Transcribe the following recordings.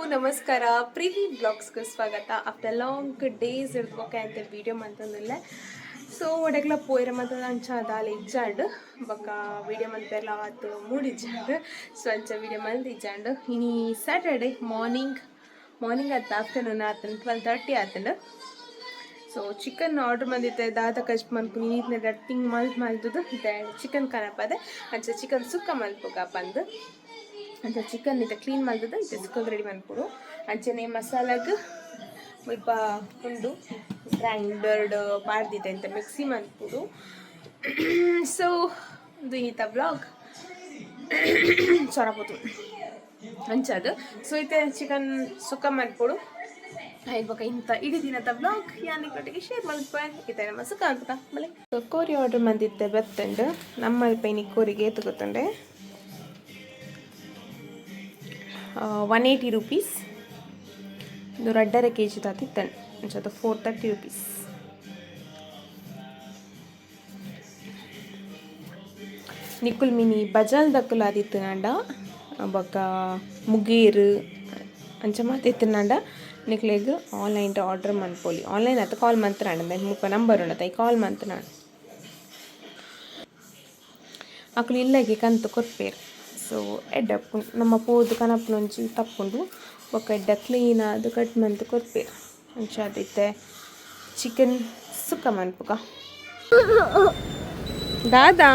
ನಮಸ್ಕಾರ, ಪ್ರೀತಿ ಬ್ಲಾಗ್ಸ್ಗೆ ಸ್ವಾಗತ. After long days ಇರ್ಬೋಕೆ ಅಂತ ವೀಡಿಯೋ ಮಂತಂದಿಲ್ಲ. ಸೊ ಒಡೆಗ್ಲ ಪೋಯಿರ ಮಂತದ ಅಂಚ ದಾಲ ಇಜ್ಜಾಂಡ್. ಬೊಕ್ಕ ವೀಡಿಯೋ ಮಂತೆರ್ಲ ಆತು ಮೂಡ್ ಇಜ್ಜಾಂಡ್. ಸೊ ಅಂಚ ವೀಡಿಯೋ ಮಂತ್ ಇಜ್ಜಾಂಡ್. ಇನಿ ಸ್ಯಾಟರ್ಡೆ ಮಾರ್ನಿಂಗ್, ಮಾರ್ನಿಂಗ್ ಆತು, ಆಫ್ಟರ್ನೂನ್ ಆತಂಡ್, 12:30 ಆತಂಡ್. ಸೊ ಚಿಕನ್ ಆರ್ಡರ್ ಬಂದಿತ್ತೆ. ದಾದ ಕಜ್ಪು ಮನ್ಪುನಿ ನೀತ್ನ ತಿಂಗ್ ಮಲ್ತ್ ಮಲ್ತದು ಇತ್ತೆ ಚಿಕನ್ ಕನಪದೆ. ಅಂಚ ಚಿಕನ್ ಸುಕ್ಕ ಮಲ್ಪುಗ ಪಂದ್ ಅಂಚ ಚಿಕನ್ ಇತ್ತೆ ಕ್ಲೀನ್ ಮಲ್ತದ. ಇತ್ತೆ ಸುಕ್ಕಗ್ ರೆಡಿ ಮನ್ಪುಡು. ಅಂಚನೆ ಮಸಾಲಾಗ್ ಮುಲ್ಪ ಉಂಡು, ಗ್ರೈಂಡರ್ಡ್ ಪಾಡ್ದಿತ್ತೆ ಅಂತ ಮಿಕ್ಸಿ ಮನ್ಪುಡು. ಸೊ ಇದು ಈತ ಬ್ಲಾಗ್ ಸೊರಪೋತು ಅಂಚದು. ಸೊ ಇತ್ತೆ ಚಿಕನ್ ಸುಕ್ಕ ಮನ್ಪುಡು. ಬೊಕ ಇಂತ ಇಡೀ ದಿನದ ಬ್ಲಾಗ್ ಯಾನಿಕೊಟ್ಟಿಗೆ ಶೇರ್ ಮಲ್ಪೆ. ಇತ್ತೆ ನಮ್ಮ ಸುಕ್ಕ ಮನ್ಪುಗ ಬಲೆ. ಕೋರಿ ಆರ್ಡರ್ ಮಂದಿತ್ತೆ, ಬತ್ತಂಡು. ನಮ್ಮಲ್ಪ ಇನಿ ಕೋರಿಗೆ ಏತು ಗೊತ್ತುಂಡೆ? 180 ರುಪೀಸ್. ಇದು 2.5 ಕೆ ಜಿ ತಾತಿತ್ತಂಡು. ಅಂಚದ 430 ರುಪೀಸ್. ನಿಕುಲ್ ಮಿನಿ ಬಜಾಲ್ ದಕ್ಕುಲು ಆದಿತ್ತುನಾಂಡ, ಬೊಕ್ಕ ಮುಗೇರು ಅಂಚ ಮಾತ ಇತ್ತಿನಾಂಡ ನಿಕ್ಲೆಗ್ ಆನ್ಲೈನ್ ಆರ್ಡರ್ ಮನ್ಪೊಲಿ. ಆನ್ಲೈನ್ ಅತ್ತ, ಕಾಲ್ ಮಂತ್ನಾಂಡ ಮುಲ್ಪ ನಂಬರ್ ಉಂಡತ, ಈ ಕಾಲ್ ಮಂತ್ನಾಂಡ ಅಕುಲು ಇಲ್ಲಗೆ ಕಂತು ಕೊರ್ಪೇರು. ಸೊ ಎಡ್ಡೆ ನಮ್ಮ ಪೋದು ಕನಪುನೊಂಜಿ ತಪ್ಪುಂಡು. ಬೊಕ್ಕ ಎಡ್ಡೆ ಕ್ಲೀನ್ ಆದ್ ಕಟ್ ಮಂತ್ ಕೊರ್ಪೇರು. ಅಂಚ ಇತ್ತೆ ಚಿಕನ್ ಸುಕ್ಕ ಮನ್ಪುಗ. ದಾದಾ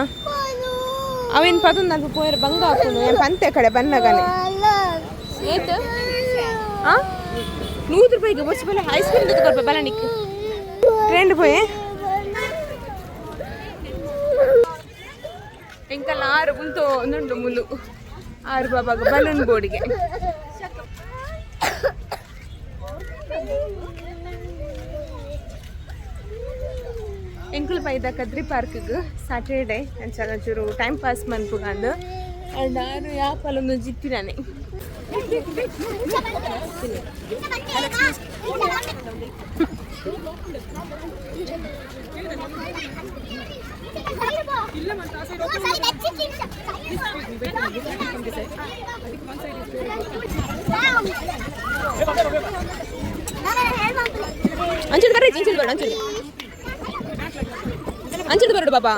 ಅವೇನು ಪದೊಂದು ಅಲ್ಪ ಪೋಯರ್ ಬಂಗ ಆಪುಂಡು. ಏನ್ ಪಂತೆ ಕಡೆ ಬನ್ನಗನೆ ಏತ್? ಆ 100 ರೂಪಾಯಿಗೆ ಬೊಚ್ಚ ಬಲೆ. ಐಸ್ ಕ್ರೀಮ್ ಕೊರ್ಪ ಬಲ. ನಿಕ್ ಟ್ರೆಂಡ್ ಪೋಯೆ. ಎಂಕಲ್ಲ ಆರು ಮುಲ್ತು ಒಂದುಂಡು ಮುಲು ಆರು ಬಾಬಾಗ ಬಲೂನ್ ಬೋರ್ಡಿಗೆ. ಎಂಕುಲು ಬೈದ ಕದ್ರಿ ಪಾರ್ಕ್ಗ್ ಸ್ಯಾಟರ್ಡೆ. ಅಂಚ ಒಂಚೂರು ಟೈಮ್ ಪಾಸ್ ಮನ್ಪುಗಂದು. ಅಂಡ್ ಆರು ಯಾಪಲೊಂದು ಜಿತ್ತಿನಾನೆ. ಅಂಚಿದ ಬರ್ರಿ, ಅಂಚಿದ ಬರ, ಅಂಚಿದ ಅಂಚಿದ ಬರಡು ಬಾಬಾ.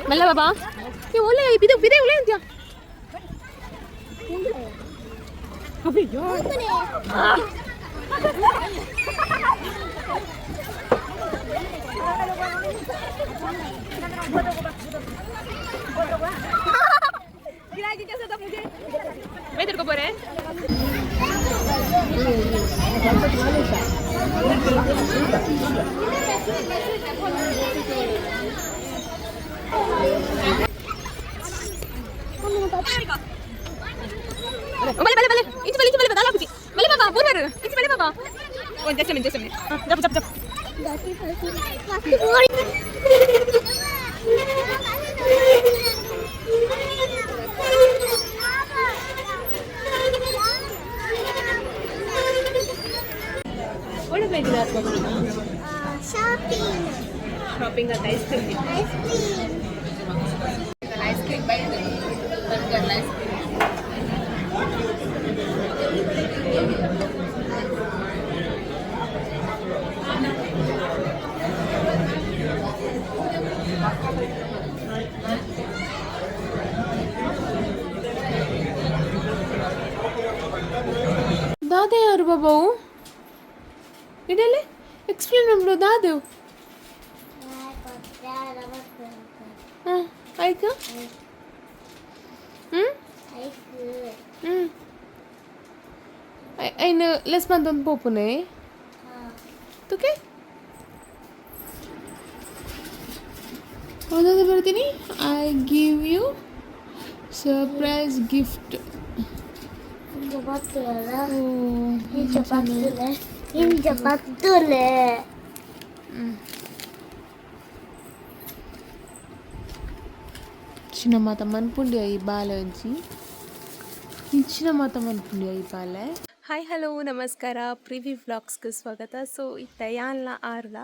ಮೆಲ್ಲ ಬಾಬಾ. ಏ ಒಳ್ಳೆ ಬಿದೆ ಬಿದೆ ಒಳ್ಳೆ ಅಂತ್ಯ. ಬೈತಿರ್ಕೊ ಬೋರೆ. ಬಲೆ ಬಲೆ ಬಲೆ, ಇಂಚು ಬಲೆ, ಇಂಚು ಬಲೆ. ಬದಲ ಕುಚಿ ಬಲೆ ಬಾಬಾ, ಬೂರ್ ಇಂಚು ಬಲೆ ಬಾಬಾ. ಒಂದು ಜಸ್ಟ್ ಮಿನಿಟ್, ಜಸ್ಟ್ ಮಿನಿಟ್. ಜಪ್ ಜಪ್ ಜಪ್. ಶಾಪಿಂಗ್. ಶಾಪಿಂಗ್ ಅಂತ, ice cream. Ice cream. Ice cream ಬೈದು, ಬರ್ಗರ್, ಐಸ್ ಕ್ರೀಮ್. ದಾದ ಯಾರು ಬಾಬಾವು? ಇದೆಲ್ಲ ಎಕ್ಸ್ಪ್ಲೇನ್ ಮಾಡ್ಬಿಡು ದಾದೇವು. ಹಾಂ, ಆಯ್ತು. ಹ್ಞೂ ಹ್ಞೂ ಐನು ಲೆಸ್ ಮಂತೊಂದು ಪೋಪುನೆ ತುಕೆ ಒಂದೊಂದು ಬರ್ತೀನಿ. I give you surprise gift. ಇಂಚ ಬತ್ತುಲೆ. ಚಿನ್ನ ಮಾತ ಮನ್ಪುಂಡಿ ಈ ಬಾಲೆ ಒಂಜಿ. ಇಂಚಿನ ಮಾತ ಮನ್ಪುಂಡು ಈ ಬಾಲೆ. ಹಾಯ್ ಹಲೋ ನಮಸ್ಕಾರ, ಪ್ರಿವಿ ವ್ಲಾಗ್ಸ್ಗೆ ಸ್ವಾಗತ. ಸೊ ಇತ್ತ ಯಾನ್ಲ ಆರ್ಲ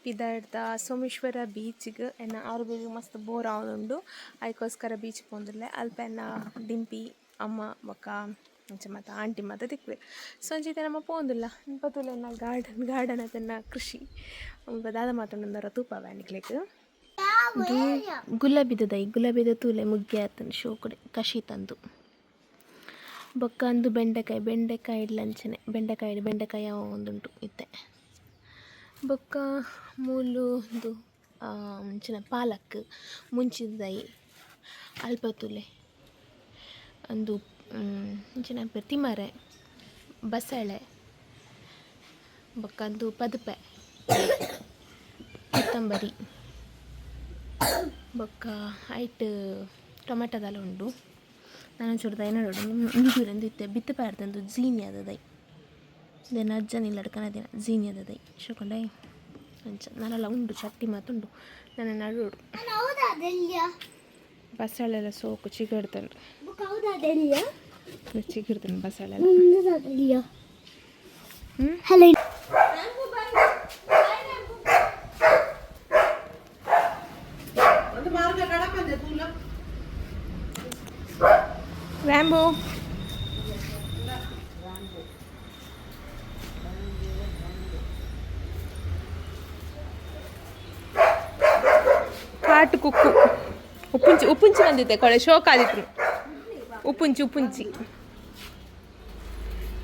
ಪಿದಾಡ್ದ ಸೋಮೇಶ್ವರ ಬೀಚ್ಗೆ. ಎನ್ನ ಆರು ಬೇಗ ಮಸ್ತ್ ಬೋರ್ ಆವೊಂದುಂಡು, ಐಕೋಸ್ಕರ ಬೀಚ್ ಪೋಂದುಲ್ಲೆ. ಅಲ್ಪ ಎನ್ನ ಡಿಂಪಿ ಅಮ್ಮ ಬೊಕ್ಕ ಅಂಚ ಮಾತ ಆಂಟಿ ಮಾತ ತಿಕ್ವೆ. ಸೊ ಅಂಚಿತ್ತೆ ನಮ್ಮ ಪೋಂದುಲ್ಲ. ಪತುಲೆ ಎನ್ನ ಗಾರ್ಡನ್ ಗಾರ್ಡನ್ ಅದನ್ನ ಕೃಷಿ ದಾದ ಮಾತೊಂಡಂದರ ತೂಪವ ನಿಕ್ಲೆಗ್. ಗುಲಾಬಿದ ದೈ, ಗುಲಾಬಿದ ತೂಲೆ ಮುಗ್ಗೆ ಆತನ ಶೋಕುಡೆ ಕಶಿ ತಂದು. ಬೊಕ್ಕ ಅಂದು ಬೆಂಡೆಕಾಯಿ, ಬೆಂಡೆಕಾಯಿ ಇಡ್ಲಂಚನೆ ಬೆಂಡೆಕಾಯಿ, ಬೆಂಡೆಕಾಯಿ ಒಂದುಂಟು ಇತ್ತೆ. ಬೊಕ್ಕ ಮೂಲು ಉಂದು ಅಂಚಿನ ಪಾಲಕ್, ಮುಂಚಿದ ದೈ. ಅಲ್ಪ ತೂಲೆ ಅಂದು ಇಂಚಿನ ತಿಮರೆ, ಬಸಳೆ, ಬೊಕ್ಕ ಅಂದು ಪದುಪೆ, ಕೊತ್ತಂಬರಿ. ಬೊಕ್ಕ ಐಟ್ ಟೊಮೆಟೊದಲ ಉಂಡು. ನಾನು ಚೂರು ದೈ ನೋಡು ಉಂದು ಇತ್ತೆ ಬಿತ್ತು ಪಾಡ್ದಂದು ಜೀನಿಯದ ದೈ. ದೆನ್ ಅಜ್ಜನ ಇಲ್ಲಡ್ ಕನದಿನ ಜೀನಿಯದ ದೈ ಶೋಕುಂಡೈ. ಅಂಚ ನನಲ ಉಂಡು, ಚಟ್ಟಿ ಮಾತುಂಡು ನನ್ನ ನಡುಡು. ಬಸಳೆಲ್ಲ ಸೋಕು ಚಿಗಡ್ತಂಡು ಚಿಗುರ್ತಂಡು ಬಸಳೆ. ಹಲೋ. ರ್ಯಾಂಬೋ ಕಾಟು ಕುಕ್ಕು ಉಪ್ಪುಂಚಿ ಉಪ್ಪುಂಚಿ ಬಂದಿತ್ತೆ ಕೊಳೆ ಶೋಕ್ ಆದಿತ್ತು. ಉಪ್ಪುಂಚಿ ಉಪ್ಪುಂಚಿ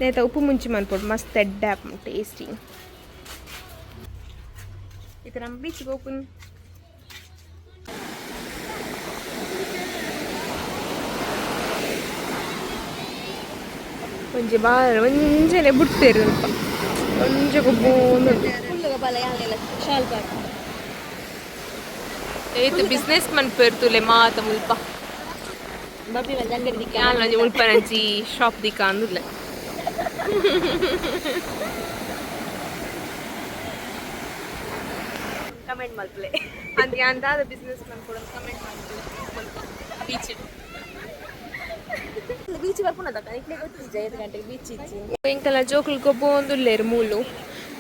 ನೇತ ಉಪ್ಪು ಮುಂಚಿ ಮನ್ಪೊಡು, ಮಸ್ತ್ ಎಡ್ಡೆ ಟೇಸ್ಟಿ. ಇತ್ತೆ ನಮ್ಮ ಬೀಚ್ಗೆ ಓಪನ್. ಒಂಜಿ ಬಾರ ಒಂಜೆನೆ ಬುಡ್ತೇರು ಅಲ್ಪ ಒಂಜೆ ಗೊಬ್ಬೊಂದುಂಡು. ಏತ್ ಬಿಸ್ನೆಸ್ ಮನ್ಪೇರ್ ತೂಲೆ ಮಾತ ಮುಲ್ಪ. ಯಾನ್ ಒಂಜಿ ಮುಲ್ಪ ನಂಚಿ ಶಾಪ್ ದಿಕ್ಕ ಅಂದುಲ್ಲೆ. ಕಮೆಂಟ್ ಮಲ್ಪಲೆ. ಅಂದ್ ಯಾನ್ ದಾದ ಬಿಸ್ನೆಸ್ ಮನ್ಪೊಡು ಕಮೆಂಟ್ ಮಲ್ಪುಲೆ ಮುಲ್ಪ ಬೀಚ್. ಬೀಚ್ ಬರ್ಪುನದ ನಿಕ್ಲೆ ಗೊತ್ತಿಜ್ಜ 5 ಗಂಟೆಗೆ ಬೀಚ್ ಇಜ್ಜಿ. ಎಂಕಲ ಜೋಕುಲು ಗೊಬ್ಬೊಂದುಲ್ಲೆರ್ ಮೂಲು.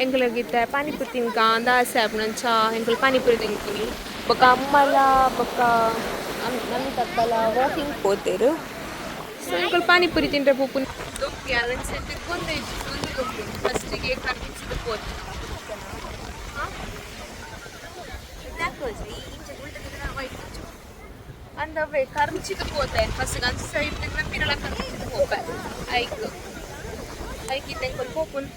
ಎಂಕುಲೆಗ್ ಇತ್ತೆ ಪಾನಿಪುರಿ ತಿನ್ಕ ಅಂದ್ ಆಸೆ ಆಪುಂಡು. ಅಂಚ ಎಂಕುಲು ಪಾನಿಪುರಿ ತಿನ್ಪುನಿ. ಬೊಕ್ಕ ಅಮ್ಮಲ ಬೊಕ್ಕ ನಮಿತಕ್ಕಲ ವಾಕಿಂಗ್ ಪೋತೆರ್. ಸೊ ಎಂಕುಲು ಪಾನಿಪುರಿ ತಿಂಡ್ರೆ ಪೋಪುನಿ. ದೊಂಕಿ ಅಂಚೆ ತಿಕ್ಕೊಂದೇ ಇಜ್ಜಿ, ಫುಲ್ ದೊಂಕಿ. ಫಸ್ಟಿಗೆ ಕರ್ಪಿಸಿದ್ ಪೋತೆ. ಅಂದವೇ ಕರ್ಚಿದ್ ಪೋತೆ ಫಸ್ಟ್. ಅಂಚ ಸೈಡ್ ಪಿರಳ ಕರ್ಚಿದ್ ಪೋಪೆ. ಐಕ್ ಐಕ್ ಇತ್ತೆ ಎಂಕುಲು ಪೋಪುನ್.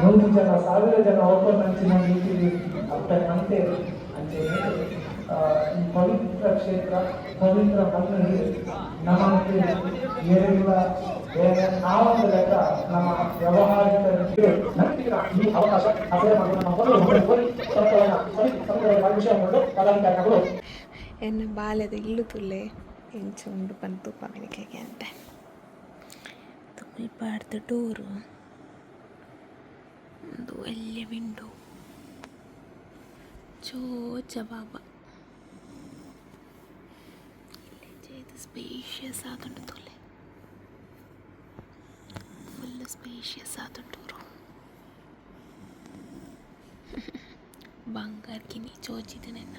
100 ಜನ, 1000 ಜನ ಓಪನ್ ಅಂಚಿನ ರೀತಿಲಿ ಅಪ್ಪೆ ಮಂತೆ ಅಂಚೆನೆ ಈ ಪವಿತ್ರ ಕ್ಷೇತ್ರ, ಪವಿತ್ರ ಮಣ್ಣು ನಮ್ಮಂತೆ ಏರೆಲ್ಲ ಬೇರೆ ಆವಂದ ಲೆಕ್ಕ ನಮ್ಮ ವ್ಯವಹಾರಿಕ ಈ ಅವಕಾಶ ಅದೇ ನಮ್ಮ ಪದಾಧಿಕಾರಿಗಳು. ಎನ್ನ ಬಾಲ್ಯದ ಇಲ್ಲು ತುಲ್ಲೆ ಎಂಚ ಉಂಡು ಪಂದ್ ತೂಪ ನಿಕ್ಲೆಗೆ ಅಂತೆ. ಮುಲ್ಪ ಡೋರು, ಒಂದು ಎಲ್ಯ ವಿಂಡೋ. ಚೋಚ ಬಾಬಾ ಇಲ್ಲೇ ಸ್ಪೇಷಿಯಸ್ ಆದುಂಡು ತೂಲೆ, ಫುಲ್ ಸ್ಪೇಷಿಯಸ್ ಆದುಂಡು. ಬಂಗಾರ ಕಿನಿ ಚೋಚಿದ ನೆನ್ನ.